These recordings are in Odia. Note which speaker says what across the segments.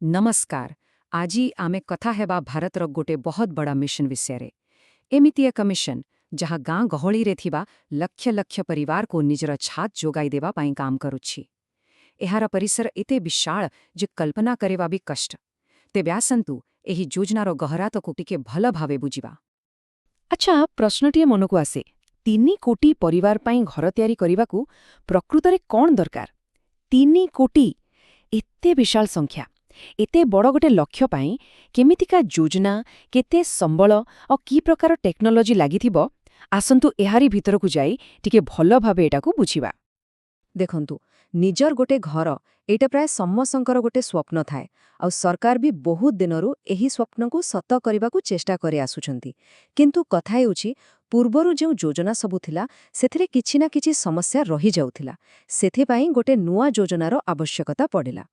Speaker 1: ନମସ୍କାର। ଆଜି ଆମେ କଥା ହେବା ଭାରତର ଗୋଟେ ବହୁତ ବଡ଼ ମିଶନ ବିଷୟରେ। ଏମିତି ଏକ ମିଶନ ଯାହା ଗାଁ ଗହଳିରେ ଥିବା ଲକ୍ଷ ଲକ୍ଷ ପରିବାରକୁ ନିଜର ଛାତ ଯୋଗାଇ ଦେବା ପାଇଁ କାମ କରୁଛି। ଏହାର ପରିସର ଏତେ ବିଶାଳ ଯେ କଳ୍ପନା କରିବା ବି କଷ୍ଟ। ତେବେ ଆସନ୍ତୁ, ଏହି ଯୋଜନାର ଗହୀରତାକୁ ଟିକେ ଭଲ ଭାବେ ବୁଝିବା। ଆଚ୍ଛା, ପ୍ରଶ୍ନଟିଏ ମନକୁ ଆସେ, 3 କୋଟି ପରିବାର ପାଇଁ ଘର ତିଆରି କରିବାକୁ ପ୍ରକୃତରେ କ'ଣ ଦରକାର? 3 କୋଟି! ଏତେ ବିଶାଳ ସଂଖ୍ୟା, ଏତେ ବଡ଼ ଗୋଟେ ଲକ୍ଷ୍ୟ ପାଇଁ କେମିତିକା ଯୋଜନା, କେତେ ସମ୍ବଳ ଆଉ କି ପ୍ରକାର ଟେକ୍ନୋଲୋଜି ଲାଗିଥିବ? ଆସନ୍ତୁ, ଏହାରି ଭିତରକୁ ଯାଇ ଟିକେ ଭଲ ଭାବେ ଏଟାକୁ ବୁଝିବା। ଦେଖନ୍ତୁ, ନିଜର ଗୋଟେ ଘର, ଏଇଟା ପ୍ରାୟ ସମସ୍ତଙ୍କର ଗୋଟେ ସ୍ୱପ୍ନ ଥାଏ। ଆଉ ସରକାର ବି ବହୁତ ଦିନରୁ ଏହି ସ୍ୱପ୍ନକୁ ସତ କରିବାକୁ ଚେଷ୍ଟା କରି ଆସୁଛନ୍ତି। କିନ୍ତୁ କଥା ହେଉଛି, ପୂର୍ବରୁ ଯେଉଁ ଯୋଜନା ସବୁ ଥିଲା, ସେଥିରେ କିଛି ନା କିଛି ସମସ୍ୟା ରହିଯାଉଥିଲା। ସେଥିପାଇଁ ଗୋଟେ ନୂଆ ଯୋଜନାର ଆବଶ୍ୟକତା ପଡ଼ିଲା।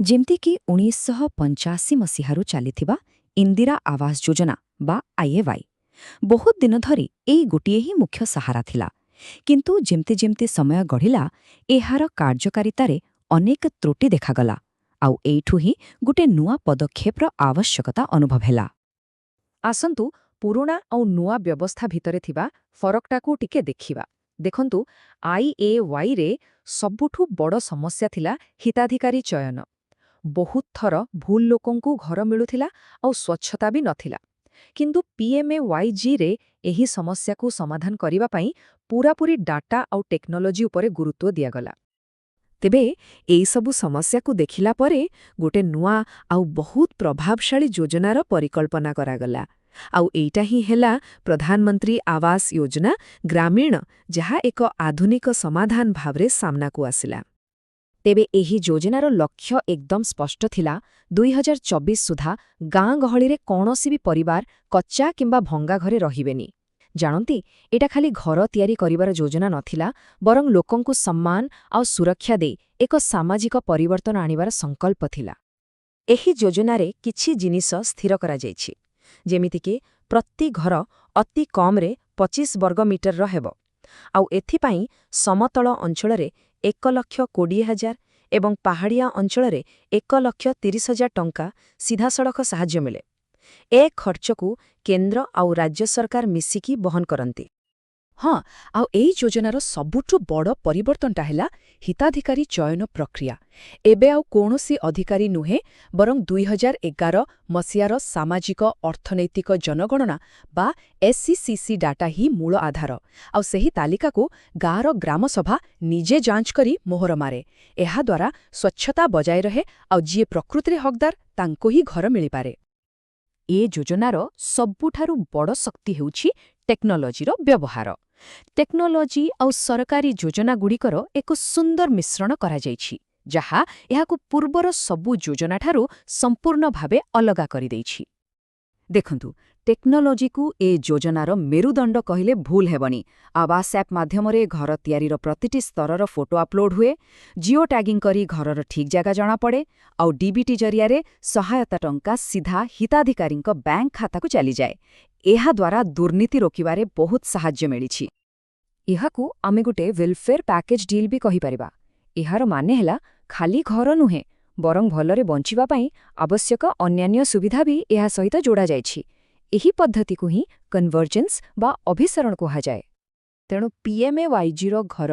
Speaker 1: ଯେମିତିକି 1985 ମସିହାରୁ ଚାଲିଥିବା ଇନ୍ଦିରା ଆବାସ ଯୋଜନା ବା ଆଇଏୱାଇ। ବହୁତ ଦିନ ଧରି ଏଇ ଗୋଟିଏ ହିଁ ମୁଖ୍ୟ ସାହାରା ଥିଲା। କିନ୍ତୁ ଯେମିତି ଯେମିତି ସମୟ ଗଢ଼ିଲା, ଏହାର କାର୍ଯ୍ୟକାରିତାରେ ଅନେକ ତ୍ରୁଟି ଦେଖାଗଲା। ଆଉ ଏଇଠୁ ହିଁ ଗୋଟେ ନୂଆ ପଦକ୍ଷେପର ଆବଶ୍ୟକତା ଅନୁଭବ ହେଲା। ଆସନ୍ତୁ, ପୁରୁଣା ଆଉ ନୂଆ ବ୍ୟବସ୍ଥା ଭିତରେ ଥିବା ଫରକଟାକୁ ଟିକେ ଦେଖିବା। ଦେଖନ୍ତୁ, ଆଇଏୱାଇରେ ସବୁଠୁ ବଡ଼ ସମସ୍ୟା ଥିଲା ହିତାଧିକାରୀ ଚୟନ। ବହୁତ ଥର ଭୁଲ ଲୋକଙ୍କୁ ଘର ମିଳୁଥିଲା ଆଉ ସ୍ୱଚ୍ଛତା ବି ନଥିଲା। କିନ୍ତୁ ପିଏମ୍ଏୱାଇଜିରେ ଏହି ସମସ୍ୟାକୁ ସମାଧାନ କରିବା ପାଇଁ ପୂରାପୂରି ଡାଟା ଆଉ ଟେକ୍ନୋଲୋଜି ଉପରେ ଗୁରୁତ୍ୱ ଦିଆଗଲା। ତେବେ ଏଇସବୁ ସମସ୍ୟାକୁ ଦେଖିଲା ପରେ ଗୋଟେ ନୂଆ ଆଉ ବହୁତ ପ୍ରଭାବଶାଳୀ ଯୋଜନାର ପରିକଳ୍ପନା କରାଗଲା। ଆଉ ଏଇଟା ହିଁ ହେଲା ପ୍ରଧାନମନ୍ତ୍ରୀ ଆବାସ ଯୋଜନା ଗ୍ରାମୀଣ, ଯାହା ଏକ ଆଧୁନିକ ସମାଧାନ ଭାବରେ ସାମ୍ନାକୁ ଆସିଲା। ତେବେ ଏହି ଯୋଜନାର ଲକ୍ଷ୍ୟ ଏକଦମ ସ୍ପଷ୍ଟ ଥିଲା। 2024 ସୁଦ୍ଧା ଗାଁ ଗହଳିରେ କୌଣସି ବି ପରିବାର କଚ୍ଚା କିମ୍ବା ଭଙ୍ଗା ଘରେ ରହିବେନି। ଜାଣନ୍ତି, ଏଇଟା ଖାଲି ଘର ତିଆରି କରିବାର ଯୋଜନା ନଥିଲା, ବରଂ ଲୋକଙ୍କୁ ସମ୍ମାନ ଆଉ ସୁରକ୍ଷା ଦେଇ ଏକ ସାମାଜିକ ପରିବର୍ତ୍ତନ ଆଣିବାର ସଂକଳ୍ପ ଥିଲା। ଏହି ଯୋଜନାରେ କିଛି ଜିନିଷ ସ୍ଥିର କରାଯାଇଛି, ଯେମିତିକି ପ୍ରତି ଘର ଅତି କମ୍ରେ 25 ବର୍ଗ ମିଟରର ହେବ। ଆଉ ଏଥିପାଇଁ ସମତଳ ଅଞ୍ଚଳରେ 1,20,000 ଏବଂ ପାହାଡ଼ିଆ ଅଞ୍ଚଳରେ 1,30,000 ଟଙ୍କା ସିଧାସଳଖ ସାହାଯ୍ୟ ମିଳେ। ଏ ଖର୍ଚ୍ଚକୁ କେନ୍ଦ୍ର ଆଉ ରାଜ୍ୟ ସରକାର ମିଶିକି ବହନ କରନ୍ତି।
Speaker 2: ହଁ, ଆଉ ଏଇ ଯୋଜନାର ସବୁଠୁ ବଡ଼ ପରିବର୍ତ୍ତନଟା ହେଲା ହିତାଧିକାରୀ ଚୟନ ପ୍ରକ୍ରିୟା। ଏବେ ଆଉ କୌଣସି ଅଧିକାରୀ ନୁହେଁ, ବରଂ 2011 ମସିହାର ସାମାଜିକ ଅର୍ଥନୈତିକ ଜନଗଣନା ବା ଏସ୍ଇସିସି ଡାଟା ହିଁ ମୂଳ ଆଧାର। ଆଉ ସେହି ତାଲିକାକୁ ଗାଁର ଗ୍ରାମସଭା ନିଜେ ଯାଞ୍ଚ କରି ମୋହର ମାରେ। ଏହାଦ୍ୱାରା ସ୍ୱଚ୍ଛତା ବଜାୟ ରହେ ଆଉ ଯିଏ ପ୍ରକୃତିରେ ହକଦାର, ତାଙ୍କୁ ହିଁ ଘର ମିଳିପାରେ।
Speaker 1: ଏ ଯୋଜନାର ସବୁଠାରୁ ବଡ଼ ଶକ୍ତି ହେଉଛି ଟେକ୍ନୋଲୋଜିର ବ୍ୟବହାର। ଟେକ୍ନୋଲୋଜି ଆଉ ସରକାରୀ ଯୋଜନାଗୁଡ଼ିକର ଏକ ସୁନ୍ଦର ମିଶ୍ରଣ କରାଯାଇଛି, ଯାହା ଏହାକୁ ପୂର୍ବର ସବୁ ଯୋଜନାଠାରୁ ସମ୍ପୂର୍ଣ୍ଣ ଭାବେ ଅଲଗା କରିଦେଇଛି। ଦେଖନ୍ତୁ, ଟେକ୍ନୋଲୋଜିକୁ ଏ ଯୋଜନାର ମେରୁଦଣ୍ଡ କହିଲେ ଭୁଲ ହେବନି। ଆବାସ ଆପ୍ ମାଧ୍ୟମରେ ଘର ତିଆରିର ପ୍ରତିଟି ସ୍ତରର ଫଟୋ ଅପଲୋଡ୍ ହୁଏ, ଜିଓ ଟ୍ୟାଗିଂ କରି ଘରର ଠିକ୍ ଜାଗା ଜଣାପଡ଼େ, ଆଉ ଡିବିଟି ଜରିଆରେ ସହାୟତା ଟଙ୍କା ସିଧା ହିତାଧିକାରୀଙ୍କ ବ୍ୟାଙ୍କ ଖାତାକୁ ଚାଲିଯାଏ। ଏହାଦ୍ୱାରା ଦୁର୍ନୀତି ରୋକିବାରେ ବହୁତ ସାହାଯ୍ୟ ମିଳିଛି। ଏହାକୁ ଆମେ ଗୋଟେ ୱେଲଫେୟାର ପ୍ୟାକେଜ୍ ଡିଲ୍ ବି କହିପାରିବା। ଏହାର ମାନେ ହେଲା, ଖାଲି ଘର ନୁହେଁ, ବରଂ ଭଲରେ ବଞ୍ଚିବା ପାଇଁ ଆବଶ୍ୟକ ଅନ୍ୟାନ୍ୟ ସୁବିଧା ବି ଏହା ସହିତ ଯୋଡ଼ାଯାଇଛି। ଏହି ପଦ୍ଧତିକୁ ହିଁ କନଭର୍ଜେନ୍ସ ବା ଅଭିସରଣ କୁହାଯାଏ। ତେଣୁ ପିଏମ୍ଏୱାଇଜିର ଘର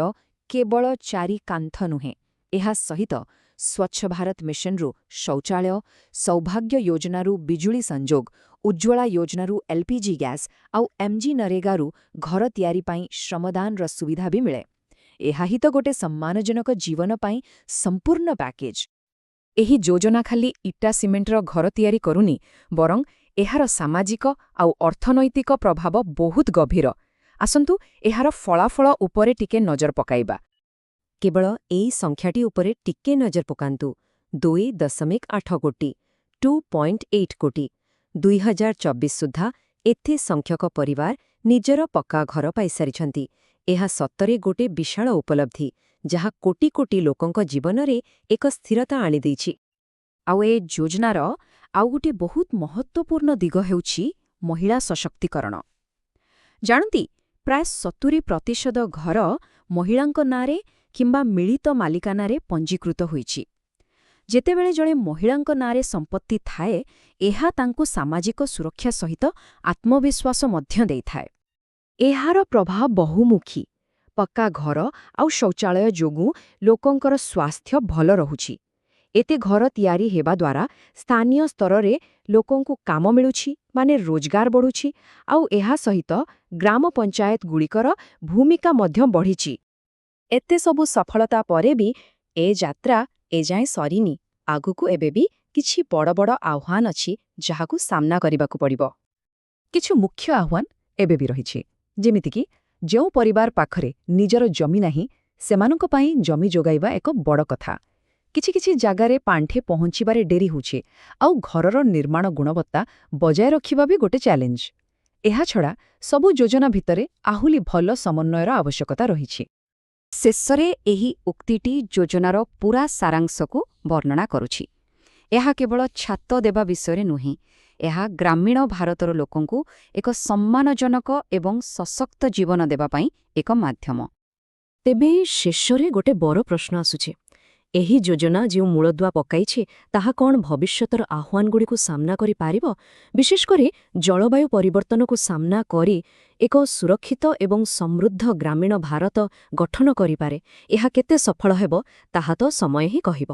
Speaker 1: କେବଳ ଚାରି କାନ୍ଥ ନୁହେଁ। ଏହା ସହିତ ସ୍ୱଚ୍ଛ ଭାରତ ମିଶନରୁ ଶୌଚାଳୟ, ସୌଭାଗ୍ୟ ଯୋଜନାରୁ ବିଜୁଳି ସଂଯୋଗ, ଉଜ୍ଜ୍ୱଳା ଯୋଜନାରୁ ଏଲ୍ପିଜି ଗ୍ୟାସ୍ ଆଉ ଏମ୍ଜି ନରେଗାରୁ ଘର ତିଆରି ପାଇଁ ଶ୍ରମଦାନର ସୁବିଧା ବି ମିଳେ। ଏହା ହିଁ ତ ଗୋଟେ ସମ୍ମାନଜନକ ଜୀବନ ପାଇଁ ସମ୍ପୂର୍ଣ୍ଣ ପ୍ୟାକେଜ୍। ଏହି ଯୋଜନା ଖାଲି ଇଟା ସିମେଣ୍ଟର ଘର ତିଆରି କରୁନି, ବରଂ ଏହାର ସାମାଜିକ ଆଉ ଅର୍ଥନୈତିକ ପ୍ରଭାବ ବହୁତ ଗଭୀର। ଆସନ୍ତୁ, ଏହାର ଫଳାଫଳ ଉପରେ ଟିକେ ନଜର ପକାଇବା। କେବଳ ଏଇ ସଂଖ୍ୟାଟି ଉପରେ ଟିକେ ନଜର ପକାନ୍ତୁ, 2.8 କୋଟି, 2.8 କୋଟି। 2024 ସୁଦ୍ଧା ଏତେ ସଂଖ୍ୟକ ପରିବାର ନିଜର ପକ୍କା ଘର ପାଇସାରିଛନ୍ତି। ଏହା ସତରେ ଗୋଟେ ବିଶାଳ ଉପଲବ୍ଧି, ଯାହା କୋଟି କୋଟି ଲୋକଙ୍କ ଜୀବନରେ ଏକ ସ୍ଥିରତା ଆଣିଦେଇଛି। ଆଉ ଏ ଯୋଜନାର ଆଉ ଗୋଟିଏ ବହୁତ ମହତ୍ତ୍ୱପୂର୍ଣ୍ଣ ଦିଗ ହେଉଛି ମହିଳା ସଶକ୍ତିକରଣ। ଜାଣନ୍ତି, ପ୍ରାୟ 70% ଘର ମହିଳାଙ୍କ ନାଁରେ କିମ୍ବା ମିଳିତ ମାଲିକାନାରେ ପଞ୍ଜୀକୃତ ହୋଇଛି। ଯେତେବେଳେ ଜଣେ ମହିଳାଙ୍କ ନାଁରେ ସମ୍ପତ୍ତି ଥାଏ, ଏହା ତାଙ୍କୁ ସାମାଜିକ ସୁରକ୍ଷା ସହିତ ଆତ୍ମବିଶ୍ୱାସ ମଧ୍ୟ ଦେଇଥାଏ। ଏହାର ପ୍ରଭାବ ବହୁମୁଖୀ। ପକ୍କା ଘର ଆଉ ଶୌଚାଳୟ ଯୋଗୁଁ ଲୋକଙ୍କର ସ୍ୱାସ୍ଥ୍ୟ ଭଲ ରହୁଛି। ଏତେ ଘର ତିଆରି ହେବା ଦ୍ୱାରା ସ୍ଥାନୀୟ ସ୍ତରରେ ଲୋକଙ୍କୁ କାମ ମିଳୁଛି, ମାନେ ରୋଜଗାର ବଢ଼ୁଛି, ଆଉ ଏହା ସହିତ ଗ୍ରାମ ପଞ୍ଚାୟତଗୁଡ଼ିକର ଭୂମିକା ମଧ୍ୟ ବଢ଼ିଛି। ଏତେ ସବୁ ସଫଳତା ପରେ ବି ଏ ଯାତ୍ରା ଏଯାଏଁ ସରିନି। ଆଗକୁ ଏବେ ବି କିଛି ବଡ଼ ବଡ଼ ଆହ୍ୱାନ ଅଛି, ଯାହାକୁ ସାମ୍ନା କରିବାକୁ ପଡ଼ିବ।
Speaker 2: କିଛି ମୁଖ୍ୟ ଆହ୍ୱାନ ଏବେ ବି ରହିଛି, ଯେମିତିକି ଯେଉଁ ପରିବାର ପାଖରେ ନିଜର ଜମି ନାହିଁ, ସେମାନଙ୍କ ପାଇଁ ଜମି ଯୋଗାଇବା ଏକ ବଡ଼ କଥା। କିଛି କିଛି ଜାଗାରେ ପାଣ୍ଠି ପହଞ୍ଚିବାରେ ଡେରି ହେଉଛି, ଆଉ ଘରର ନିର୍ମାଣ ଗୁଣବତ୍ତା ବଜାୟ ରଖିବା ବି ଗୋଟେ ଚ୍ୟାଲେଞ୍ଜ। ଏହାଛଡ଼ା ସବୁ ଯୋଜନା ଭିତରେ ଆହୁରି ଭଲ ସମନ୍ୱୟର ଆବଶ୍ୟକତା ରହିଛି।
Speaker 1: ଶେଷରେ ଏହି ଉକ୍ତିଟି ଯୋଜନାର ପୂରା ସାରାଂଶକୁ ବର୍ଣ୍ଣନା କରୁଛି। ଏହା କେବଳ ଛାତ ଦେବା ବିଷୟରେ ନୁହେଁ, ଏହା ଗ୍ରାମୀଣ ଭାରତର ଲୋକଙ୍କୁ ଏକ ସମ୍ମାନଜନକ ଏବଂ ସଶକ୍ତ ଜୀବନ ଦେବା ପାଇଁ ଏକ ମାଧ୍ୟମ।
Speaker 3: ତେବେ ଶେଷରେ ଗୋଟେ ବଡ଼ ପ୍ରଶ୍ନ ଆସୁଛି। ଏହି ଯୋଜନା ଯେଉଁ ମୂଳଦୁଆ ପକାଇଛି, ତାହା କ'ଣ ଭବିଷ୍ୟତର ଆହ୍ୱାନଗୁଡ଼ିକୁ ସାମ୍ନା କରିପାରିବ? ବିଶେଷ କରି ଜଳବାୟୁ ପରିବର୍ତ୍ତନକୁ ସାମ୍ନା କରି ଏକ ସୁରକ୍ଷିତ ଏବଂ ସମୃଦ୍ଧ ଗ୍ରାମୀଣ ଭାରତ ଗଠନ କରିପାରେ, ଏହା କେତେ ସଫଳ ହେବ, ତାହା ତ ସମୟ ହିଁ କହିବ।